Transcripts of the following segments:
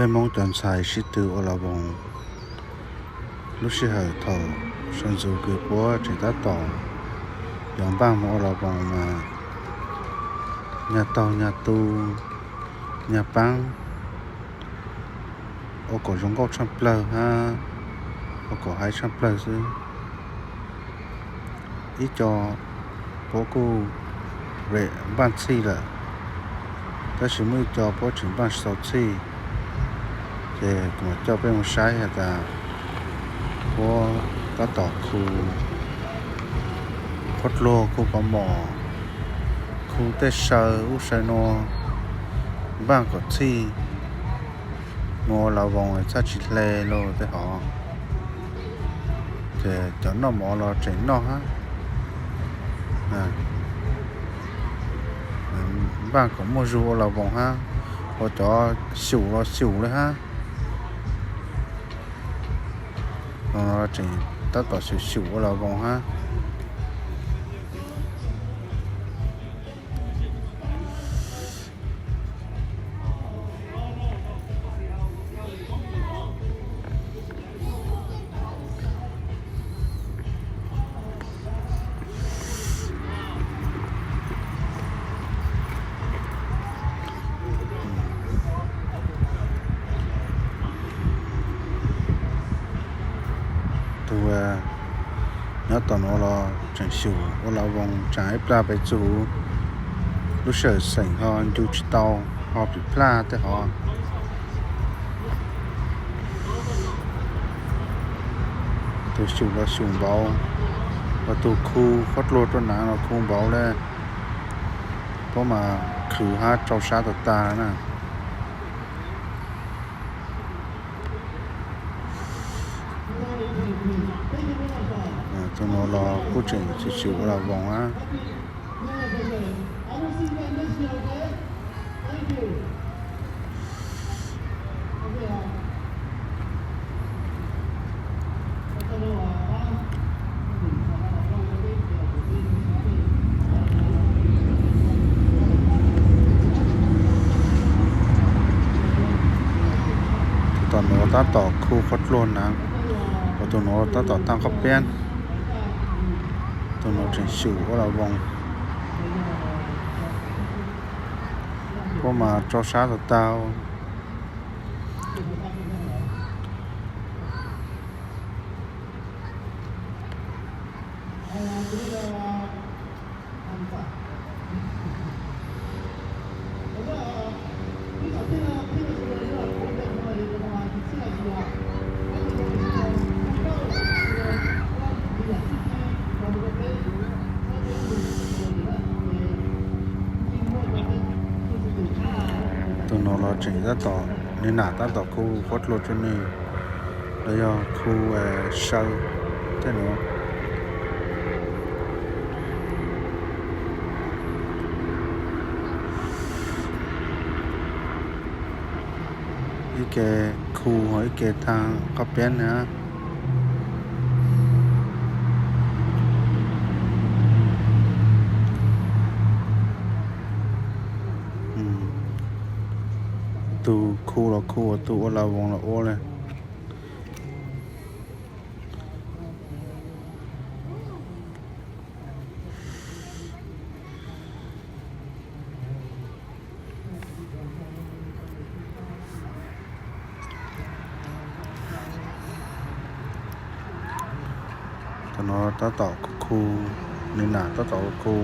Peb Hmoob cov ntxhais sib tw ua las voos, lub sij hawm thaum sawv ntxuv kws puab tseem tab tom yuav npaj mus ua las voos mas nyag taug nyag tu, nyag paab, ua kom zoo nkauj tshaaj plawg hab ua kom haib tshaaj plawg xwb. Ib co puab kuj npaj txhij lawm, tab sis muaj ib co puab tseem npaj tsis tau txhij, ces kuv mam coj peb mus saib has tas puab tab tom khu qhuab dluag, khu kaus mom, khu tej saw ub saw nua, npaj kom txhij mus ua las voos txhaj tsis hle lawm tej hov. Ces cov noj mov los tseem noj hab, npaj kom muaj zug ua las voos hab, ua cov xyum los xyum le hab. Tseem tab tom xyum xyum ua las voos hab. Tus nyob tom nuav los tseem xyum ua las voos tsaam ib plag pes txug huv, lub sij hawm xeem ho ncu tsis tau, ho pim plaj tej hov. Tus xyum los xyum npaum, ho tus khu qhuab dluag rua naav los khu npaum le, puab mas khwv hab tsau sab tag tag na. Tus nuav los kuj tseem xyum xyum ua las voos hab. Tus tom nuav tab tom khu qhuab dluag naav, ua tus nuav tab tom taag qhov piab, tus nuav tseem xyum ua las voos, puab mas tsau sab tag tag. Tus nuav los tseem tab tom, nwg nam tab tom khu qhuab dluag tsua nwg, los yog khu saw tej nuav. Ib ke khu, ib ke taag qhov piab na. Tug khu los khu, tug ua las voos los ua le. Tug nuav tab tom khu, nwg nam tab tom khu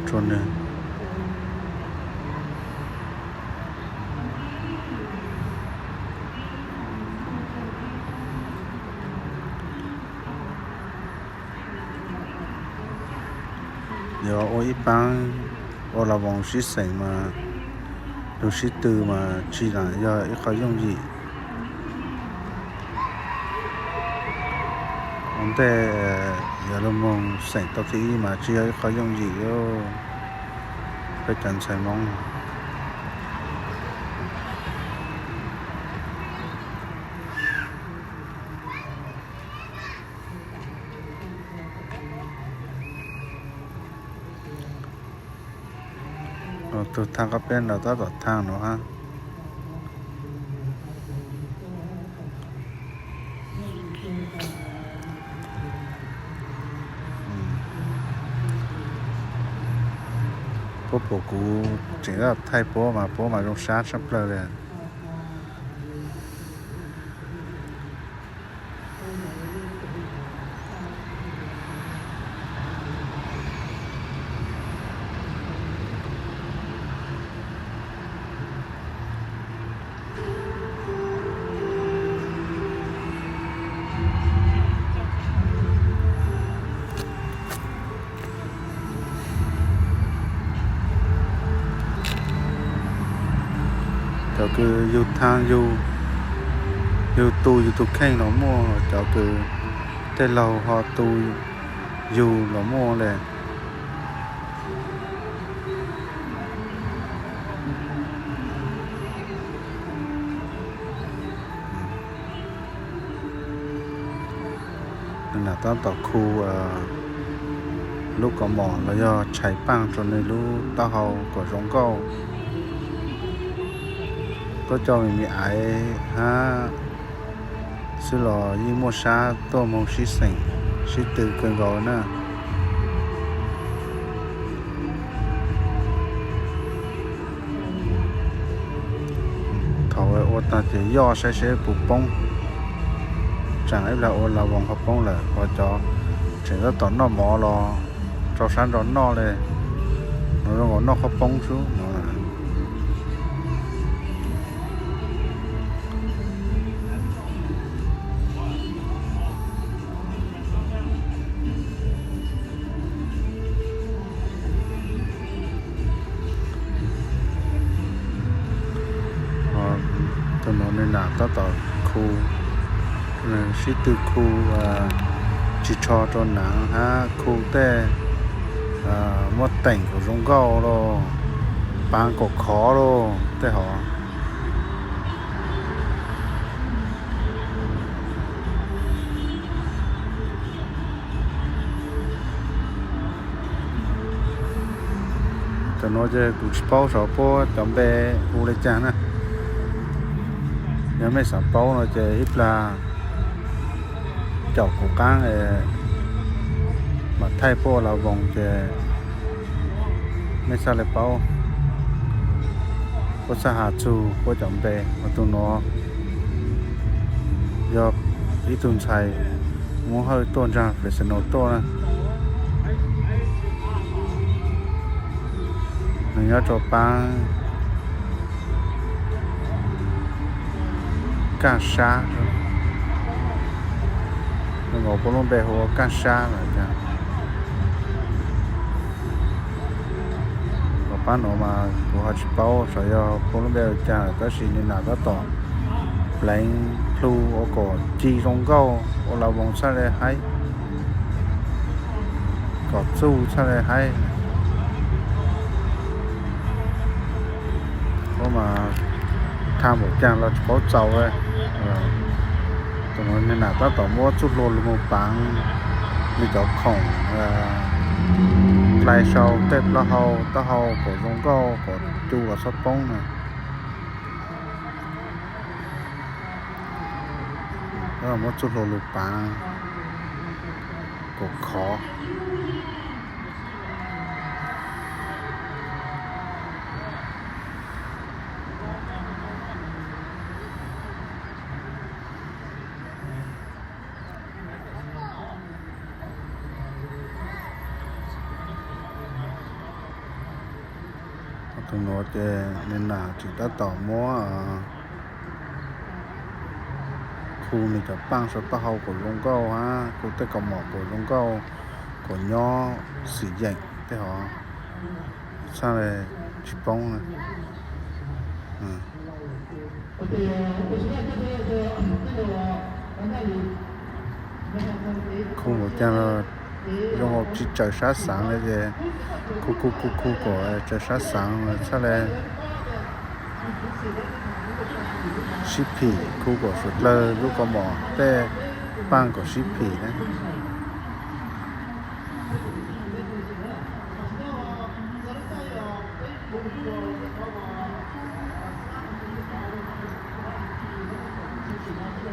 tsua nwg. Yuav ua ib paab ua las voos sib xeem mas, lug sib tw mas tsi lam yog ib qho yooj yim. Ua ntej yuav lug moog xeem tau thib ib mas tsi yog ib qho yooj yim, peb cov ntxhais Moob. Tug thaaj qhov piab no tab tom thaaj no hab. Pom kuv tseem thaij puab mas puab mas zoo sab tshaj plaws li. Cov kws yug thaaj yug, yug tu yug tug kheej los muaj, cov kws tej laug ho tu yug los muaj le. Nwg nam tab tom khu lub kaus mom los yog tshais paaj rua nwg lub taub hau kom zoo nkauj. Tuab coj me me aiv hab xwb los yeej muaj sab tuaj moog sib xeem, sib tw kawg nkaus na. Thaum ua taag ces yoj saib seb puas poob, tsaam ib plag ua la voos ho poob lawm, ua cov tseem tab tom noj mov los rau sab nraud noj le, no zoo nkaus noj qhov poob xwb no. Tug nuav nwg nam tab tom khu, nwg sib tw khu tsis tsho rua naav hab khu tej muab teem kom zoo nkauj lauj, paav kom khov lauj tej hov. Cov nuav ces kuv tsis paub saib puab cov npe hu le caag na. Yog mej xaav paub no ces ib plag caum kuv qaab mam thaij puab ua la voos ces mej txhaj le paub, puab txhaj has txug puab cov npe. Tug nuav yog ib tug ntxhais Moob Hawj tuaj ntsaag Fresno tuaj na. Nwg nyob rua paab Kaaj Sab, nwg nkaus puab lub npe hu ua Kaaj Sab lawm. Lub paab nuav mas kuv ho tsis paub saib yog puab lub npe ua caag lawm, tab sis nwg nam tab tom pleev plhu ua kom ci zoo nkauj ua la voos txhaj le haib, kom txuj txhaj le haib. Puab mas thaag npaum caag los tsis paub txaus le. Tug nuav nwg nam tab tom muab txuj hlua lug moog paav nwg cov khoom dlai sau tej plaub hau, taub hau kom zoo nkauj kom cu los txhob poob na. Muab txuj hlua lug paav kom khov. Tug nuav ces nwg nam tseem tab tom muab khu nwg cov paaj sau taub hau kom zoo nkauj hab khu tej kaus mom kom zoo nkauj, kom nyob xim yeem tej hov, txhaj le tsis poob. Khu npaum caag los zoo nkaus tsis tsaws sab xaav le ces khu khu khu khu kom tsaws sab xaav txhaj le sib phim, khu kom suav dlawg lub kaus mom tej paaj kom sib phim na.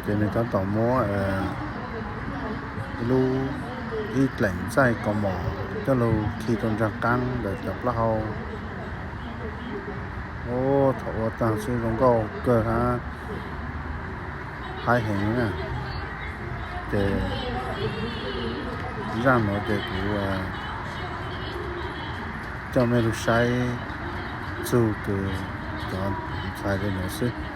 Ces nwg tab tom muab lub ib dlaim ntxaij kaus mom coj lug khi rua nraag qaab ntawm cov plaub hau Ub, thaum ua tag xwb zoo nkauj kawg hab, haib heev na. Ces zaj nuav ces kuv coj mej lug saib txug kws cov ntxhais le nuav xwb.